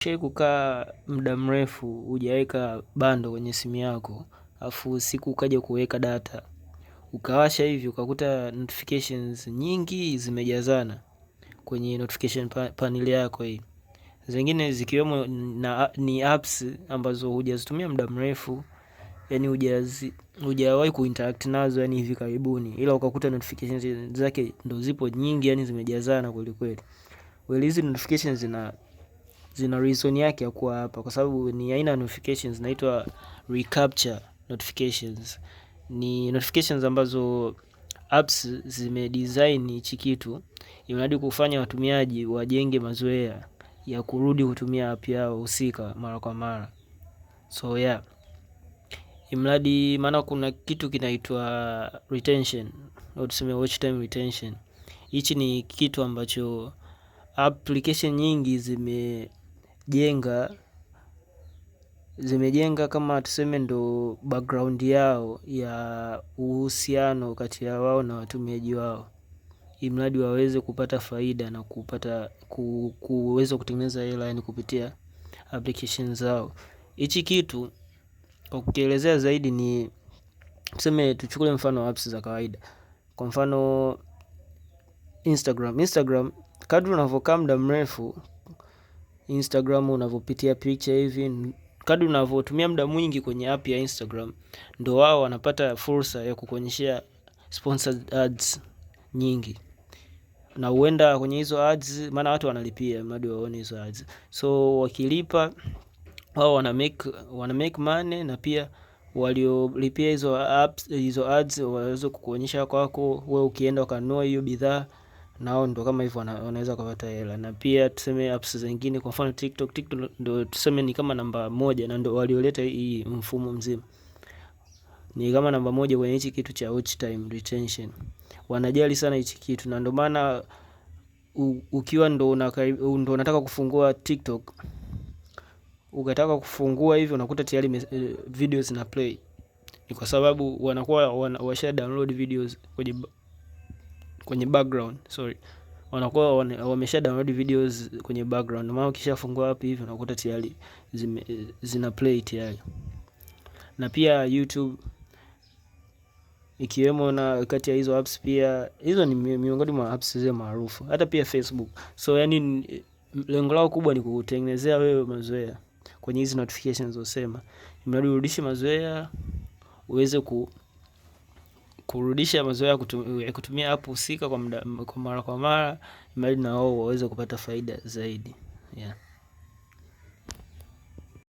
Ushawahi kukaa muda mrefu hujaweka bando kwenye simu yako, afu siku ukaja kuweka data, ukawasha hivi ukakuta notifications nyingi zimejazana kwenye notification panel yako hii. Zingine zikiwemo na ni apps ambazo hujazitumia muda mrefu, yani hujawahi kuinteract nazo yani hivi karibuni, ila ukakuta notifications zake ndo zipo nyingi, yani zimejazana kweli kweli. Well, hizi notifications zina reason yake ya kuwa hapa kwa sababu ni aina ya notifications zinaitwa recapture notifications. Ni notifications ambazo apps zimedesign hichi kitu imradi kufanya watumiaji wajenge mazoea ya kurudi kutumia app yao husika mara kwa mara. So yeah, imradi maana kuna kitu kinaitwa retention au tuseme watch time retention. Hichi ni kitu ambacho application nyingi zimejenga kama tuseme ndo background yao ya uhusiano kati ya wao na watumiaji wao, imradi waweze kupata faida na kupata kuweza kutengeneza hela yani kupitia application zao. Hichi kitu kwa kukielezea zaidi ni tuseme, tuchukue mfano apps za kawaida. Kwa mfano Instagram. Instagram kadri unavyokaa muda mrefu Instagram, unavyopitia picha hivi, kadri unavyotumia muda mwingi kwenye app ya Instagram, ndo wao wanapata fursa ya kukuonyeshea sponsored ads nyingi, na huenda kwenye hizo ads, maana watu wanalipia mradi waone hizo ads, so wakilipa wao wana make money, na pia waliolipia hizo apps, hizo ads waweze kukuonyesha kwako wewe, ukienda ukanunua hiyo bidhaa nao ndo kama hivyo wanaweza kupata hela. Na pia tuseme apps zingine, kwa mfano TikTok. TikTok ndo tuseme ni kama namba moja na ndo walioleta hii mfumo mzima, ni kama namba moja kwenye hichi kitu cha watch time retention. Wanajali sana hichi kitu, na ndo maana ukiwa ndo unataka kufungua TikTok, ukataka kufungua hivi unakuta tayari videos zina play, ni kwa sababu wanakuwa washa download videos kwenye background, sorry, wanakuwa wamesha download videos kwenye background. Maana ukishafungua app hivi unakuta tayari zina play tayari. Na pia YouTube ikiwemo na kati ya hizo apps pia, hizo ni miongoni mwa apps zile maarufu, hata pia Facebook. So yani lengo lao kubwa ni kukutengenezea wewe mazoea kwenye hizi notifications zilizosema, imradi urudishe mazoea, uweze kurudisha mazoea ya kutumia app husika kwa muda, kwa mara kwa mara, imradi na wao waweze kupata faida zaidi, yeah.